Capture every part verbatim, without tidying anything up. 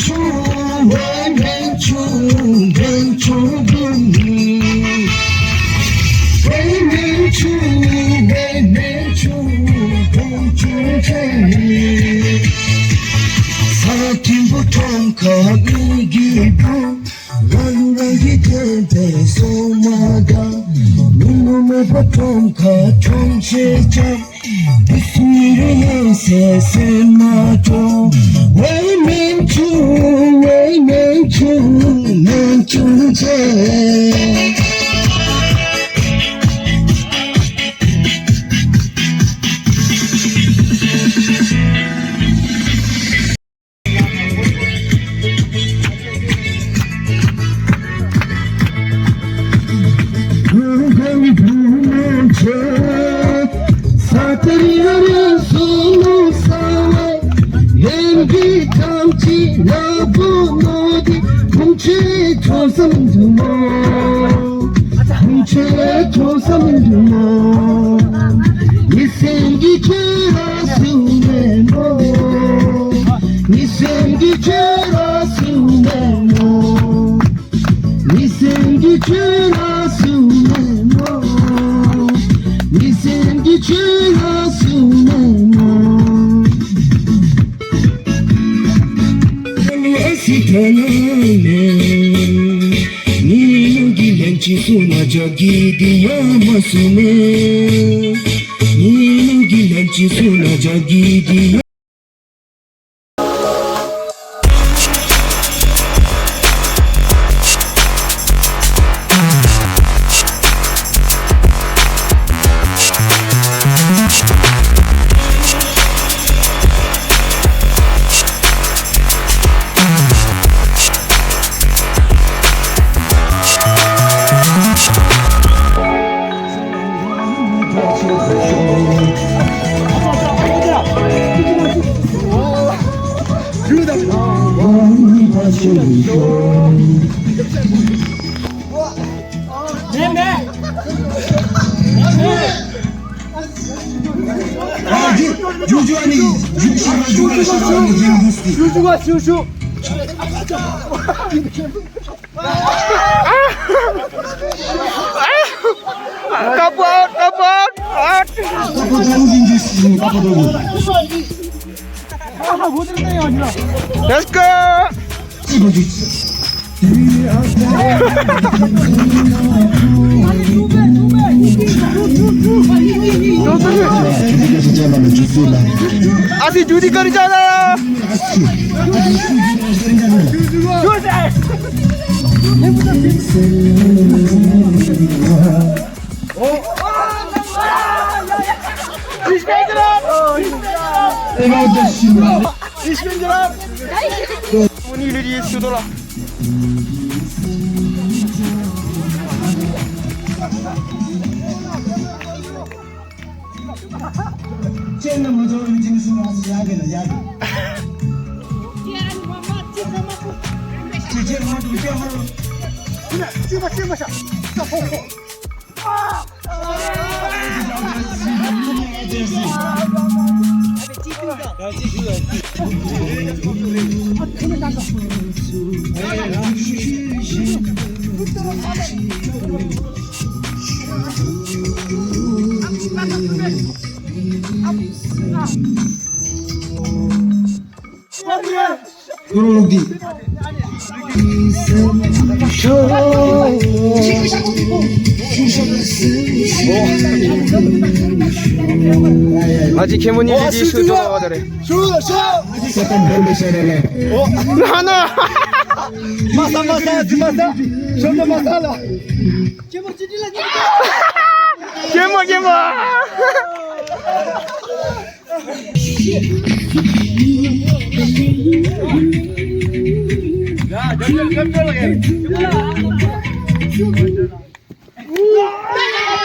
ཆུ་བས་མེ་ཆུ་མེ་ཆུ་བུམ། བས་མེ་ཆུ་བས་མེ་ཆུ་བུམ་ཆུ་ཆེ། ས་ཐིམ་པོ་ཁྲོམ་ཁ་མི་གི་བུ། རང་རང་གི་དོན་དེ་སོ་མ་དང་། མི་ནུ་མེད་པ་ཁྲོམ་ཁ་ཁྲོམ་ཆེ་ཆ། Wait me too, wait me too, me too, yeah. Couple out, couple out, out. Let's go. ਅਸੀਂ ਜੂਦੀ ਕਰੀ ਜਾਣਾ। ཅན་ན་མ་འཇོག་ཡོད་ཅིང་སུ་རང་སུ་ཡག་གི་ལ་ཡག་གི། ཅི་ཅི་མ་འདུག་ཅི་ཧོ། ཅི་མ་ཅི་མ་ཤ། ཧོ་ཧོ། ཨ་ཅེ་ཁེ་མོ་ནི་ལི་ཅི་ཤུ་ཏོ་ལ་བ་ད་རེ། ན་ན། མ་ས་མ་ས་ཙི་མ་ས། ཤོ་ཏོ་མ་ས་ལ། ཁེ་མོ་ཅི་ལ་ཁེ་མོ། ཁེ་མོ་ཁེ་མོ།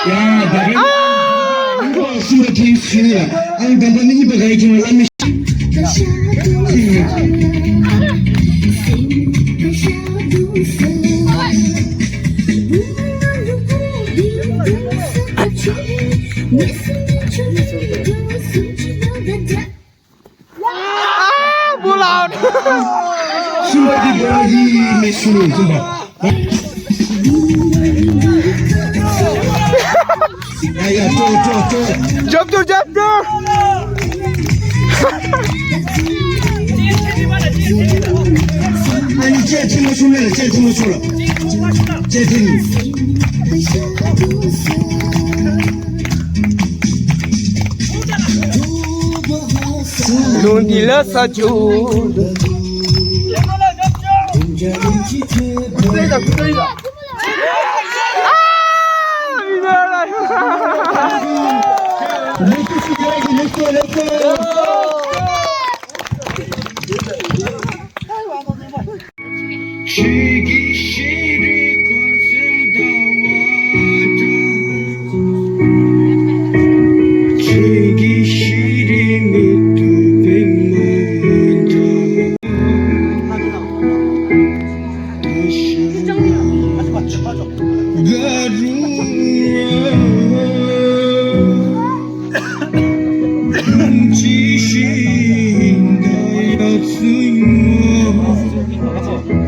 ཡ་ད་རེས་ཨ་སུ་ར་ཁྱེད་ཤི་ནས་ཨང་དམ་པ་ནི་གཉིས་པ་ག་ཡི་ཁྱེད་ལ་མི་ཤི། ཨ་བུ་ལ། ཁྱིམ་པ་འདི་བོད་ཡིག་མེད་ཤུལ་ནས་ཁྱིམ་པ། ཡ་ཡ་ཏོ་ཏོ་ཏོ། རྒྱབ་ཏུ་རྒྱབ་ཏུ། ཨ་ནི་ཅེ་ཐི་མོ་ཆུ་མེ་ལ་ཅེ་ཐི་མོ་ཆུ་ལ་ཅེ་ཐི་མོ། ལུང་འདི་ལ་ས་ཆུ། ཆོས་ཀྱི་ཤེས་རིག་དཀར་གསལ་ཟླ་བ་འདྲ། ཆོས་ཀྱི་ཤེས་རིག་མིག་ཏུ་པད་མ་འདྲ། དགའ་རུང་ར། ཇི་བཞིན་དུ་ཡབ་སྲུང་མོ།